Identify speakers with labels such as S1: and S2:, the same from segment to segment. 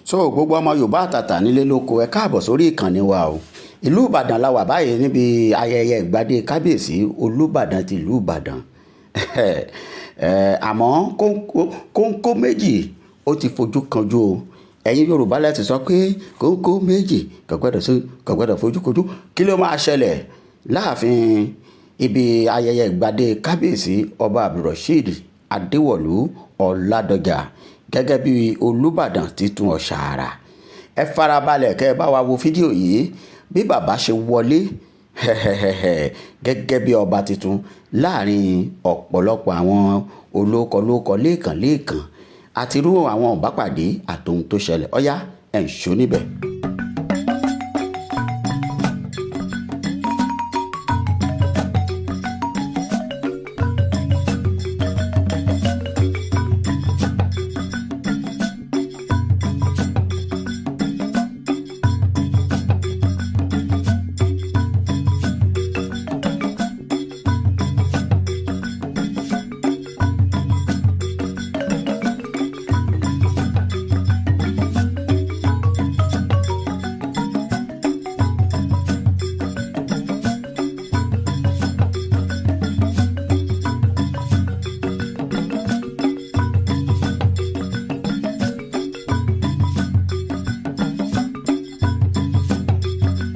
S1: So gbogbo ọmọ Yorùbá àtàtà nílé lóko, ẹ káàbọ̀ sórí ìkànnì wa o. Ìlú Ìbàdàn la wà báyìí níbi ayẹyẹ ìgbadé kábíyèsí Olúbàdàn ti ìlú Ìbàdàn. Àmọ́ kóńkó méjì ó ti fojú kanjú o. Ẹ̀yin Yorùbá lẹ ti sọ pé kóńkó méjì kò gbọ́dọ̀ fojú kojú. Kí ló máa ṣẹlẹ̀ láàfin ibi ayẹyẹ ìgbadé kábíyèsí Ọba Abdulrasheed Adéwọ̀lú Ọládọjà gẹ́gẹ́ bí Olúbàdàn titun Ọ̀ṣàrà? Ẹ farabalẹ̀ kẹ́ ẹ bá wa wo fídíò yìí bí bàbá ṣe wọlé gẹ́gẹ́ bí ọba tuntun láàrin ọ̀pọ̀lọpọ̀ àwọn olókọlókọ lẹ́ẹ̀kan lẹ́ẹ̀kan àti irú àwọn ìbápàdé àtohun tó ṣẹlẹ̀. Ọ̀yá, ẹ̀ ń ṣó níbẹ̀.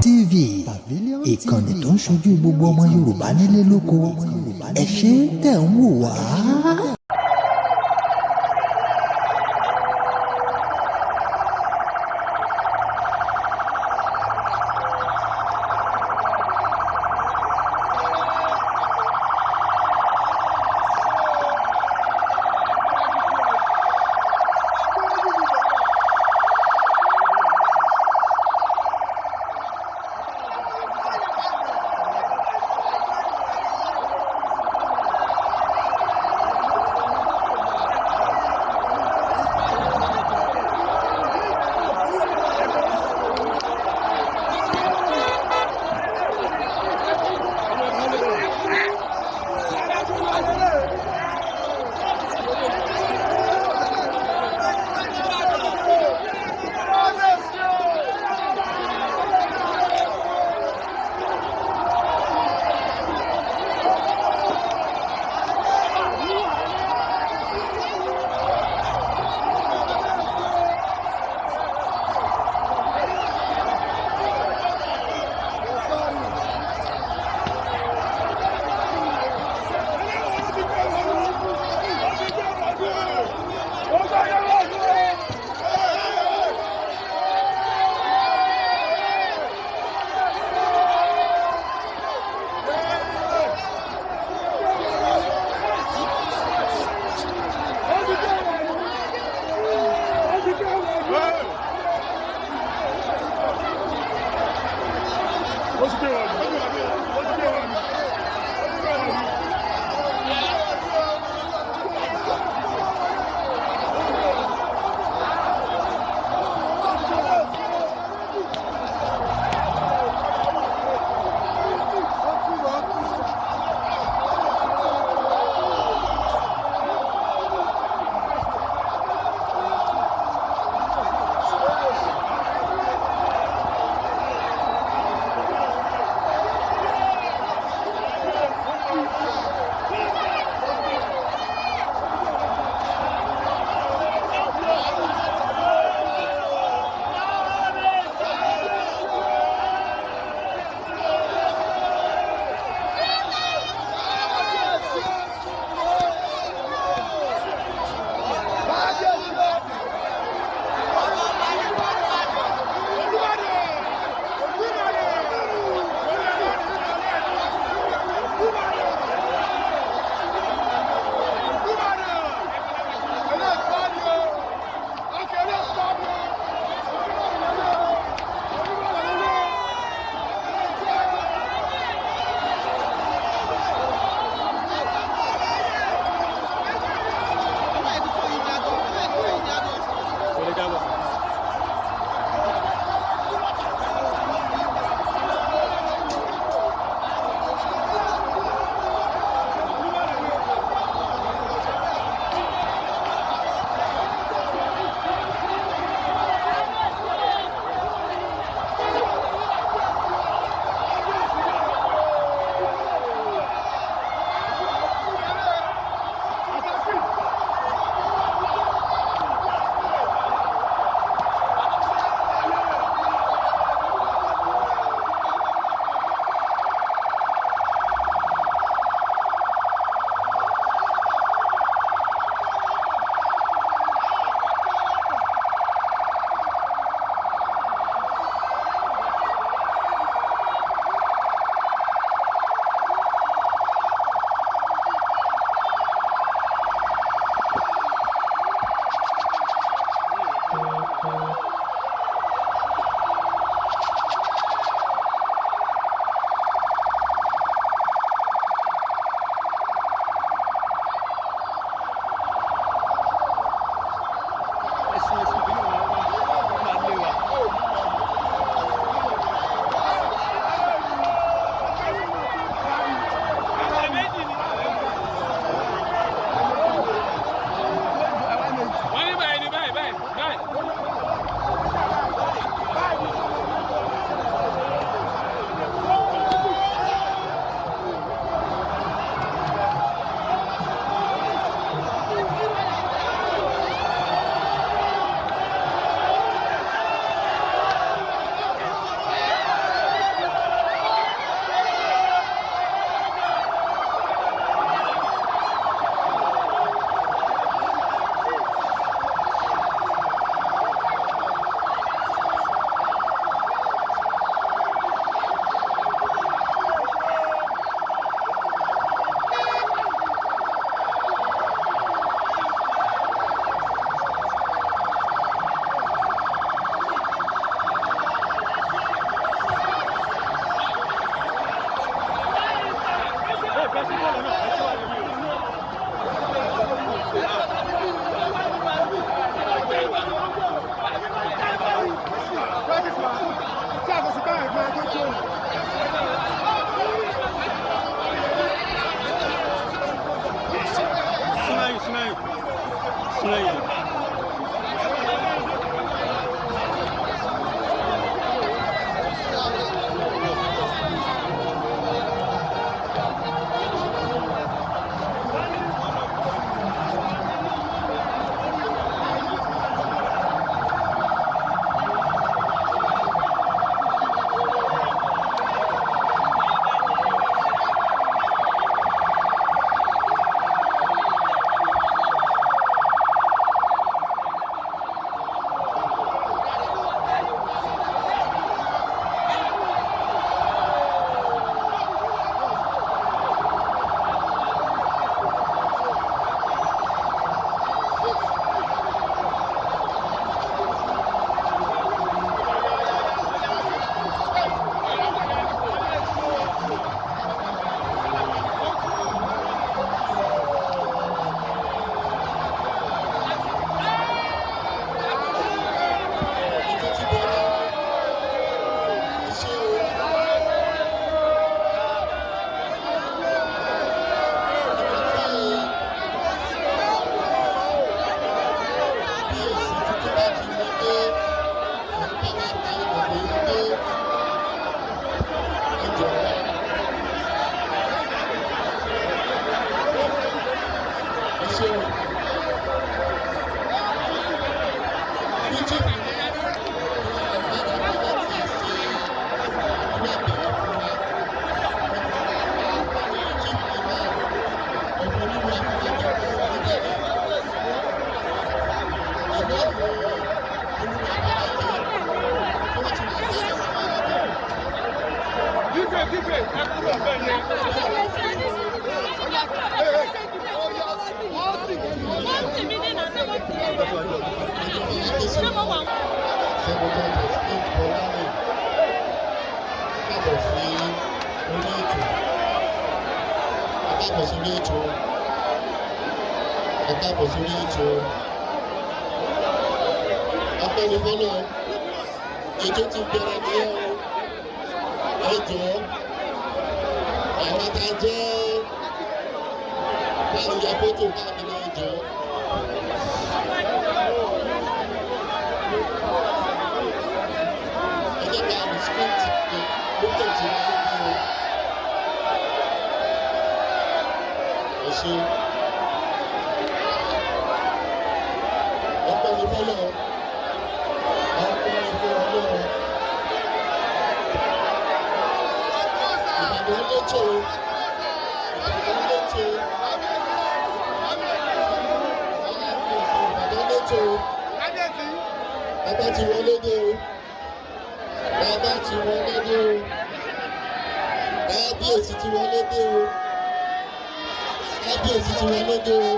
S2: TV, ìkànnì tó ń ṣojú gbogbo ọmọ Yorùbá nílé lóko. Ẹ ṣé tẹ̀ ń wò wá.
S3: Àbí chief padà bọ̀ láti ṣe àdúrà bẹ̀rẹ̀ fún wa. Chief Imam of Olúwa Fọlákẹ́ Ìmáàmù Olúwa Fọlákẹ́ tí wọ́n ti máa padà sí padà bọ̀.
S4: Dípè ẹ kúrò bẹ́ẹ̀ ni.
S3: Senator Teslim Bọ́lárin, káàbọ̀ sí orí ètò. Ẹ káàbọ̀ sórí ètò. Ẹ káàbọ̀ sórí ètò. Ọpẹ́ ni fọ́lọ́. Ètò ti bẹ̀rẹ̀ nìyẹn o. Ẹ jọ̀ọ́, àwọn tá a jẹ́ láti ya fọ́tò káàkiri, ẹ jọ̀ọ́. Ẹ jẹ́ ká restrict the movement wa níbí o. Ẹ ṣe. Ọpẹ́ ni fọ́lọ́. Ọpẹ́ ni fún Ọlọ́run. Ìbàdàn létò. Ìbàdàn létò. Ìbàdàn létò. Bàbá ti wọlé dé o. Bàbá ti wọlé dé o. Kábíyèsí ti wọlé dé o. Kábíyèsí ti wọlé dé o.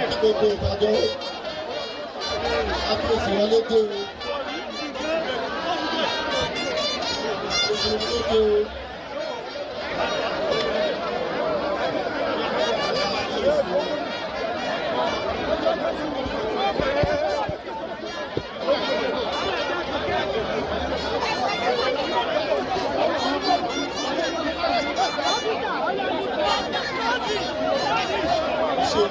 S3: Ní gbogbo Ìbàdàn, kábíyèsí wọlé dé o. Kábíyèsí wọlé dé o. Ṣé o?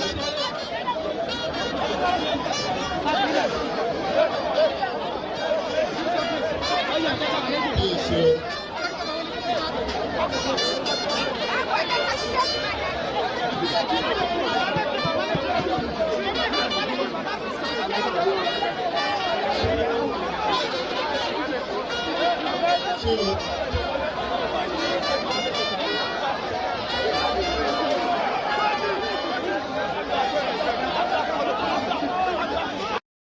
S3: Kábíyèsí o. Ṣé o?